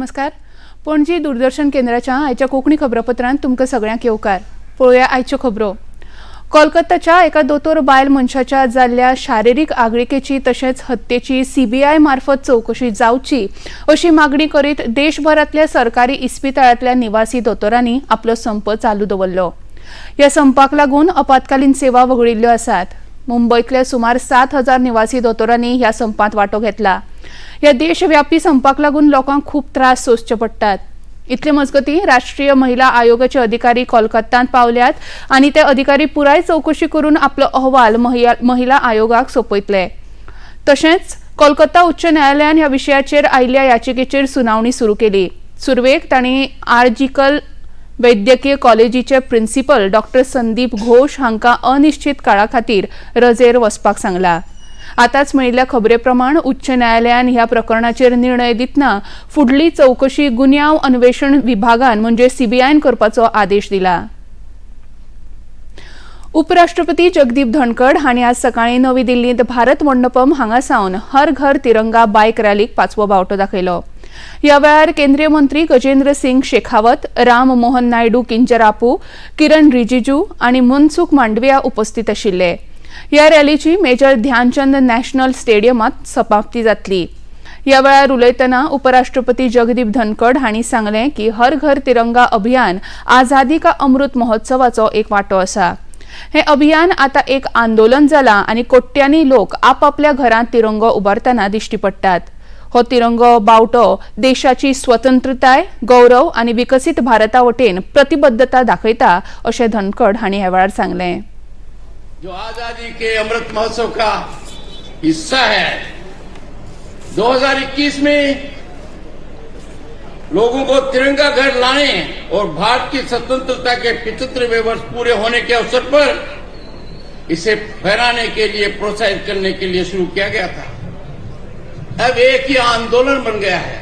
नमस्कार. पणजी दूरदर्शन केंद्राच्या आयच्या कोंकणी खबरापत्रांत तुमकां सगळ्यांक येवकार. पळोवया आयच्यो खबरो. कोलकाताच्या एका दोतोर बायल मनशाच्या जाल्ल्या शारिरीक आगळिकेची तशेंच हत्येची सीबीआय मार्फत चवकशी जावची अशी मागणी करीत देशभरांतल्या सरकारी इस्पितळांतल्या निवासी दोतोरांनी आपलो संप चालू दवरलो. ह्या संपाक लागून आपत्कालीन सेवा वगळिल्ल्यो आसात. मुंबयतल्या सुमार 7000 निवासी दोतोरांनी ह्या संपांत वांटो घेतला. ह्या देशव्यापी संपाक लागून लोकांक खूब त्रास सोंसचे पडटात. इतले मजगतीं राष्ट्रीय महिला आयोगाचे अधिकारी कोलकातांत पावल्यात आनी ते अधिकारी पुराय चवकशी करून आपलो अहवाल महिला आयोगाक सोंपयतले. तशेंच कोलकाता उच्च न्यायालयान ह्या विशयाचेर आयिल्ल्या याचिकेचेर सुनावणी सुरू केली. सुरवेक तांणी आर्जिकल वैद्यकीय कॉलेजीचे प्रिन्सिपल डॉक्टर संदीप घोष हांकां अनिश्चित काळा खातीर रजेर वचपाक सांगला. आतांच मेळिल्ल्या खबरे प्रमाण उच्च न्यायालयान ह्या प्रकरणाचेर निर्णय दितना फुडली चवकशी गुन्यांव अन्वेषण विभागान म्हणजे सीबीआयन करपाचो आदेश दिला. उपराष्ट्रपती जगदीप धनखड हांणी आज सकाळीं नवी दिल्लींत भारत मंडपम हांगा सावन हर घर तिरंगा बायक रॅलीक पांचवो बावटो दाखयलो. ह्या वेळार केंद्रीय मंत्री गजेंद्र सिंग शेखावत, राम मोहन नायडू किंजरापू, किरण रिजिजू आनी मनसुख मांडविया उपस्थित आशिल्ले. ह्या रॅलीची मेजर ध्यानचंद नॅशनल स्टेडियमांत समाप्ती जातली. ह्या वेळार उलयतना उपराष्ट्रपती जगदीप धनखड हांणी सांगलें की हर घर तिरंगा अभियान आझादी का अमृत महोत्सवाचो एक वांटो आसा. हें अभियान आतां एक आंदोलन जालां आनी कोट्यांनी लोक आपापल्या घरांत तिरंगो उबारतना दिश्टी पडटात. हो तिरंगो बावटो देशाची स्वतंत्रताय, गौरव आनी विकसीत भारता वटेन प्रतिबद्धता दाखयता अशें धनखड हांणी ह्या वेळार सांगलें. जो आजादी के अमृत महोत्सव का हिस्सा है, 2021 में लोगों को तिरंगा घर लाने और भारत की स्वतंत्रता के 75वें वर्ष पूरे होने के अवसर पर इसे फहराने के लिए, प्रोत्साहित करने के लिए शुरू किया गया था. अब एक ही आंदोलन बन गया है.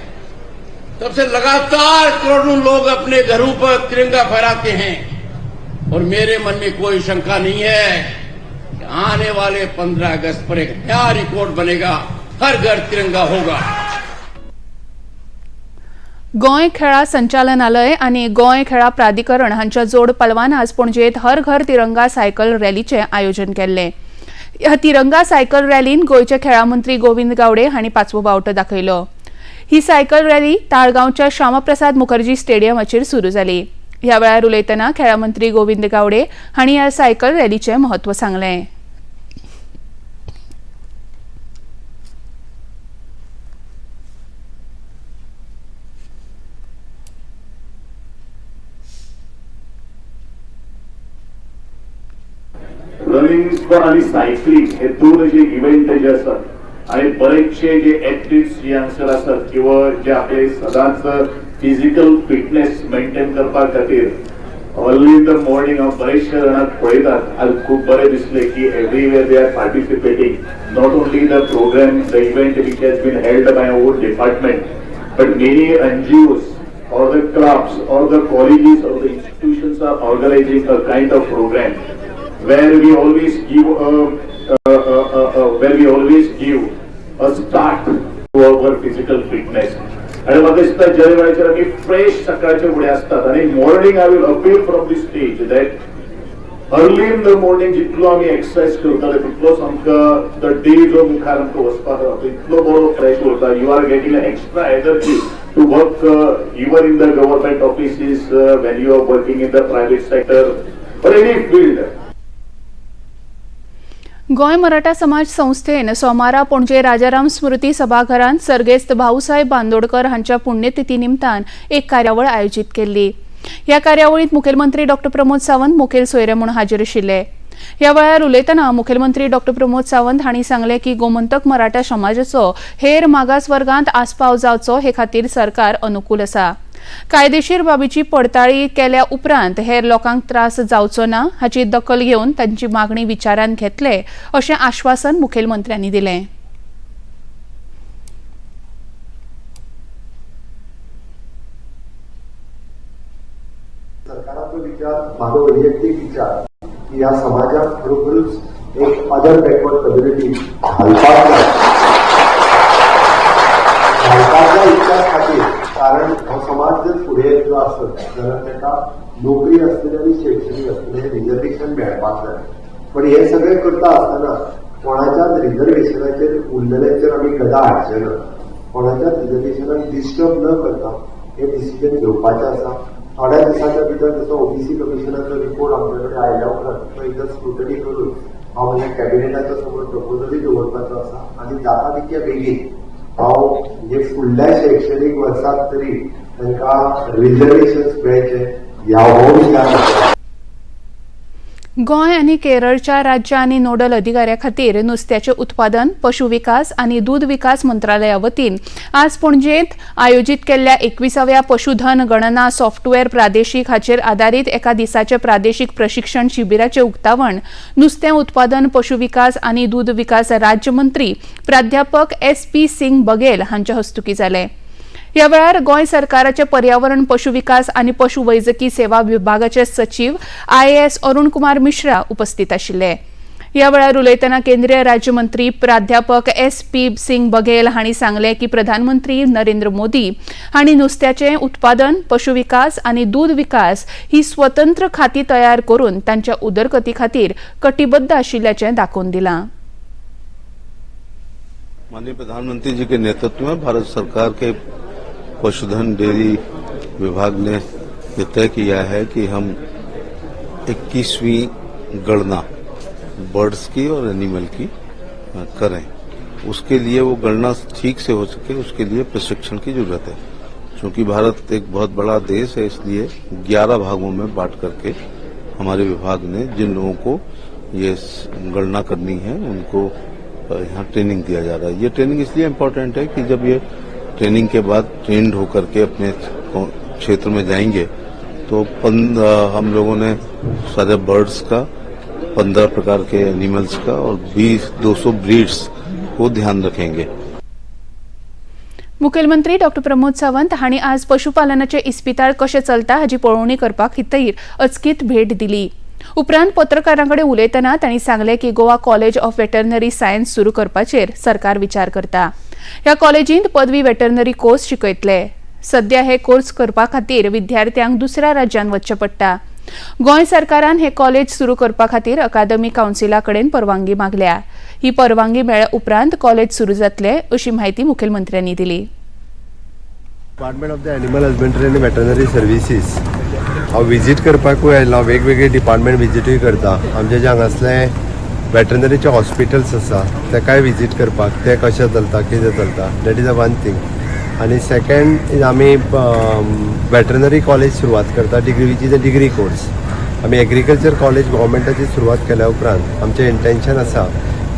तब से लगातार करोड़ों लोग अपने घरों पर तिरंगा फहराते हैं और मेरे मन में कोई शंका नहीं है कि आने वाले 15 अगस्त पर एक नया रिकॉर्ड बनेगा, हर घर तिरंगा होगा. गोंय खेळा संचालनालय आनी गोंय खेळा प्राधिकरण हांच्या जोड पालवान आज पणजेत हर घर तिरंगा सायकल रॅलीचें आयोजन केल्लें. ह्या तिरंगा सायकल रॅलीन गोंयचे खेळा मंत्री गोविंद गावडे हांणी पांचवो बावटो दाखयलो. ही सायकल रॅली ताळगांवच्या श्यामाप्रसाद मुखर्जी स्टेडियमाचेर सुरू जाली. ह्या वेळार उलयतना खेळा मंत्री गोविंद गावडे हांणी ह्या सायकल रॅलीचें म्हत्व सांगलें. रनिंग आणि सायकलिंग हे दोन जे इव्हेंट जे आसात आणि बरेचसे जे एथलीट्स जे हांगसर आसात किंवा जे आपले सदांच फिजिकल फिटनेस मेंटेन करपा खातीर अर्ली इन the morning हांव बरेचशे जाणांक पळयतात. आज खूब बरें दिसलें की everywhere they are participating, not only the program, the event which has been held by our department, but many NGOs or the clubs or the colleges or the institutions are organizing a kind of program where we always give a start to our physical fitness. आणि म्हाका दिसता ज्या वेळाचेर आमी fresh सकाळचे फुडें आसतात आणि morning, I will appeal from the stage that early in the morning जितलो आमी एक्सरसाइज करतले तितलोच आमकां the day जो मुखार आमकां वचपाक आसा तो इतलो बरो फ्रेश उरता. You are getting extra energy to work even in the government offices, when you are working in the private sector or any field. Goa Maratha समाज संस्थेन सोमारा पणजे राजाराम स्मृती सभाघरांत सर्गेस्त भाऊसाहेब बांदोडकर हांच्या पुण्यतिथी निमतान एक कार्यावळ आयोजीत केल्ली. ह्या कार्यावळींत मुखेलमंत्री डॉक्टर प्रमोद सावंत मुखेल सोयरे म्हूण हाजीर आशिल्ले. ह्या वेळार उलयतना मुखेलमंत्री डॉक्टर प्रमोद सावंत हांणी सांगलें की गोमंतक मराठा समाजाचो हेर मागास वर्गांत आस्पाव जावचो हे खातीर सरकार अनुकूल आसा. कायदेशीर बाबीची पडताळी केल्या उपरांत हेर लोकांक त्रास जावचो ना हाची दखल घेवन तांची मागणी विचारांत घेतले अशें आश्वासन मुखेलमंत्र्यांनी दिलें. सरकाराचो विचार, म्हाजो वैयक्तीक विचार की ह्या समाजाक खरोखरूच एक अदर बॅकवर्ड कम्युनिटी घालपाक जाय. घालपाक जाय इतल्याच खातीर कारण हो समाज जर फुडें येतलो आसत जाल्यार ताका नोकरी आसतली आनी शैक्षणीक आसतलें हें रिजर्वेशन मेळपाक जाय. पण हे सगळें करता आसतना कोणाच्याच रिजर्वेशनाचेर उरलेल्यांचेर आमी गदा हाडचे ना, कोणाच्याच रिजर्वेशनाक डिस्टर्ब न करता हे डिसिजन घेवपाचें आसा. थोड्या दिसाच्या भितर जसो ओबीसी कमिशनाचो रिपोर्ट आमचे कडेन आयल्या उपरांत तो एकदां स्क्रुटनी करून हांव म्हज्या कॅबिनेटाच्या समोर प्रपोजलूय दवरपाचो आसा आनी जाता तितक्या बेगीन हांव म्हणजे फुडल्या शैक्षणीक वर्साक तरी तांकां रिजर्वेशन मेळचें ह्या हो विचार आसा. गोंय आनी केरळच्या राज्य आनी नोडल अधिकाऱ्या खातीर नुस्त्याचें उत्पादन, पशु विकास आनी दूद विकास मंत्रालया वतीन आज पणजेंत आयोजीत केल्ल्या 21व्या पशुधन गणना सॉफ्टवेअर प्रादेशीक हाचेर आदारीत एका दिसाचें प्रादेशीक प्रशिक्षण शिबिराचें उक्तावण नुस्तें उत्पादन, पशु विकास आनी दूद विकास राज्यमंत्री प्राध्यापक एस पी सिंग बघेल हांच्या हस्तुकीं जालें. ह्या वेळार गोंय सरकाराचे पर्यावरण, पशु विकास आनी पशु वैजकी सेवा विभागाचे सचीव आयएएस अरुण कुमार मिश्रा उपस्थित आशिल्ले. ह्या वेळार उलयतना केंद्रीय राज्यमंत्री प्राध्यापक एस पी सिंग बघेल हांणी सांगलें की प्रधानमंत्री नरेंद्र मोदी हांणी नुस्त्याचें उत्पादन, पशु विकास आनी दूद विकास ही स्वतंत्र खाती तयार करून तांच्या उदरगती खातीर कटिबद्ध आशिल्ल्याचें दाखोवन दिलां. माननीय प्रधानमंत्री जी के नेतृत्व में भारत सरकार के पशुधन डेयरी विभाग ने ये तय किया है कि हम 21वीं गणना बर्ड्स की और एनिमल की करें. उसके लिए वो गणना ठीक से हो सके, उसके लिए प्रशिक्षण की जरूरत है. क्योंकि भारत एक बहुत बड़ा देश है, इसलिए 11 भागों में बांट करके हमारे विभाग ने जिन लोगों को ये गणना करनी है, उनको यहाँ ट्रेनिंग दिया जा रहा है. ये ट्रेनिंग इसलिए इम्पोर्टेंट है कि जब ये ट्रेनिंग के बाद ट्रेंड होकर के अपने क्षेत्र में जाएंगे तो हम लोगों ने सारे बर्ड्स का, 15 प्रकार के एनिमल्स का और 20 200 ब्रीड्स को ध्यान रखेंगे. मुखेलमंत्री डॉ प्रमोद सावंत हांणी आज पशुपालनाचे इस्पितळ कशें चलता हाची पळोवणी करपा खातीर अचकीत भेट दिली. उपरांत पत्रकारां कडेन उलयतना तांणी सांगलें की Goa college of veterinary science सुरू करपाचेर सरकार विचार करता. ह्या कॉलेजींत पदवी वेटरनरी कोर्स शिकयतले. सध्या हे कोर्स करपा खातीर विद्यार्थ्यांक दुसऱ्या राज्यांत वचचें पडटा. गोंय सरकारान हे कॉलेज सुरू करपा खातीर अकादमी कावन्सिला कडेन परवानगी मागल्या. ही परवानगी मेळ्ळ्या उपरांत कॉलेज सुरू जातले, अशी म्हायती मुखेलमंत्र्यांनी दिली. Department of the Animal Husbandry and Veterinary Services हांव विजीट करपाकूय आयला. वेगवेगळे डिपार्टमेंट विजिटूय करता. आमचे जे हांगासले वेटरनरीचे हॉस्पिटल्स आसा, तेकाय विजीट करपाक, ते कशें चलता, कितें चलता, that is a one thing. आनी सेकंड is आमी वेटरनरी कॉलेज सुरवात करता, degree, which is a degree course. आमी एग्रीकल्चर कॉलेज गव्हर्मेंटाची सुरवात केल्या उपरांत आमचें इंटेन्शन आसा,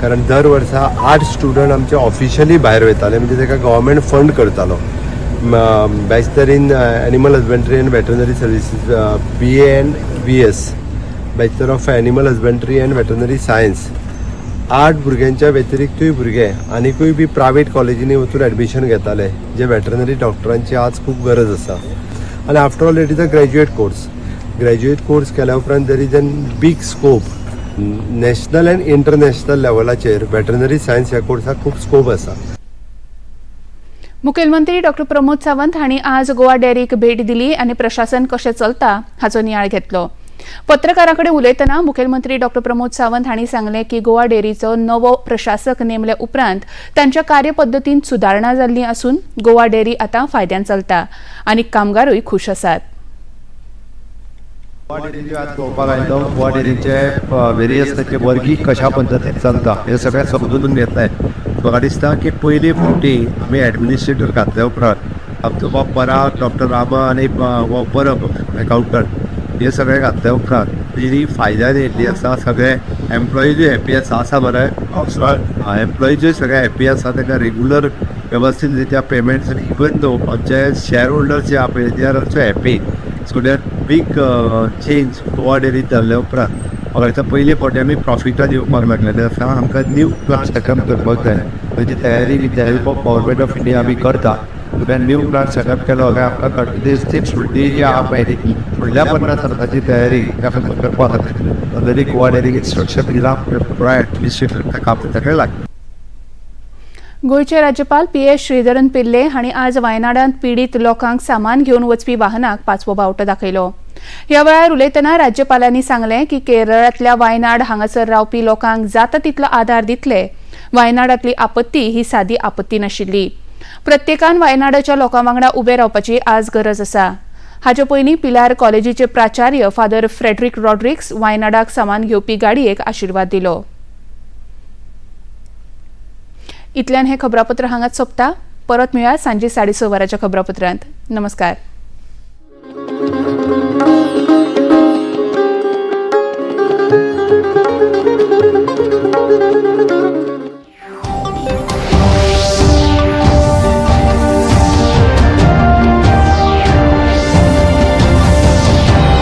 कारण दर वर्सा 8 स्टुडंट आमचे ऑफिशियली भायर वयताले, म्हणजे ताका गव्हर्मेंट फंड करतालो, Bachelor in Animal Husbandry and Veterinary Services, BA and BS, Bachelor of Animal Husbandry and Veterinary Science. 8 भुरग्यांच्या व्यतिरिक्तूय भुरगे आनिकूय बी प्रायवेट कॉलेजींनी वचून एडमिशन घेताले, जे वेटरनरी डॉक्टरांची आज खूब गरज आसा. आनी after all, it is a graduate course. Graduate course केल्या उपरांत there is an big scope national and international लेवलाचेर. वेटरनरी सायन्स ह्या कोर्साक खूब स्कोप आसा. मुखेलमंत्री डॉ प्रमोद सावंत हांणी आज गोवा डेअरीक भेट दिली आनी प्रशासन कशें चलता हाचो नियाळ घेतलो. पत्रकारां कडेन उलयतना मुखेलमंत्री डॉ प्रमोद सावंत हांणी सांगलें की गोवा डेअरीचो नवो प्रशासक नेमले उपरांत तांच्या कार्यपद्दतींत सुदारणा जाल्ली आसून गोवा डेअरी आतां फायद्यान चलता आनी कामगारूय खूश आसात. गोवा डेअरीचे आज पळोवपाक आयलो. गोवा डेअरीचे वेरियस ताचे वर्गीक कशा पद्दतीन चलता हें सगळें समजून घेतलें. म्हाका दिसता की पयली फावटी आमी एडमिनिस्ट्रेटर घातल्या उपरांत आमचो बाब पराग, डॉक्टर रामा आनी हो परब अकाउंटंट, हे सगळे घातल्या उपरांत तेजी फायद्यान येयल्ली आसा. सगळे एम्प्लॉइजूय हॅप्पी आसा. आसा बरें, एम्प्लॉइजूय सगळे हॅप्पी आसा. तांकां रेगुलर वेवस्थीत रित्या पेमेंट्स आनी इवन दो आमचे शेअर होल्डर्स जे आहा पळय, they are also happy. So that big change Goa डेअरीत जाल्ल्या उपरांत म्हाका दिसता पयले फावटी आमी प्रॉफिटान येवपाक लागलेले आसा. आमकां न्यू प्लांट सेटअप करपाक जाय. ताची तयारी with the help of Government of India आमी करता. न्यू प्लांट सेटअप केलो काय आमकां कंटिन्युअसली फुडली जी आहा पळय ती फुडल्या 50 वर्साची तयारी करपा खातीर ऑलरेडी गोवा डेअरीक इन्स्ट्रक्शन दिलां. पुराय एडमिनिस्ट्रेटर काम सगळें लागता. गोंयचे राज्यपाल पी एस श्रीधरन पिल्ले हांणी आज वायनाडांत पिडीत लोकांक सामान घेवन वचपी वाहनाक पाचवो बावटो दाखयलो. ह्या वेळार उलयतना राज्यपालांनी सांगलें की केरळांतल्या वायनाड हांगासर रावपी लोकांक जाता तितलो आदार दितले. वायनाडांतली आपत्ती ही सादी आपत्ती नाशिल्ली. प्रत्येकान वायनाडाच्या लोकां वांगडा उबे रावपाची आज गरज आसा. हाचे पयलीं पिलार कॉलेजीचे प्राचार्य फादर फ्रेडरिक रॉड्रिक्स वायनाडाक सामान घेवपी गाडयेक आशिर्वाद दिलो. इतल्यान हें खबरापत्र हांगाच सोंपता. परत मेळया सांजे 6:30 वरांच्या खबरापत्रांत. नमस्कार.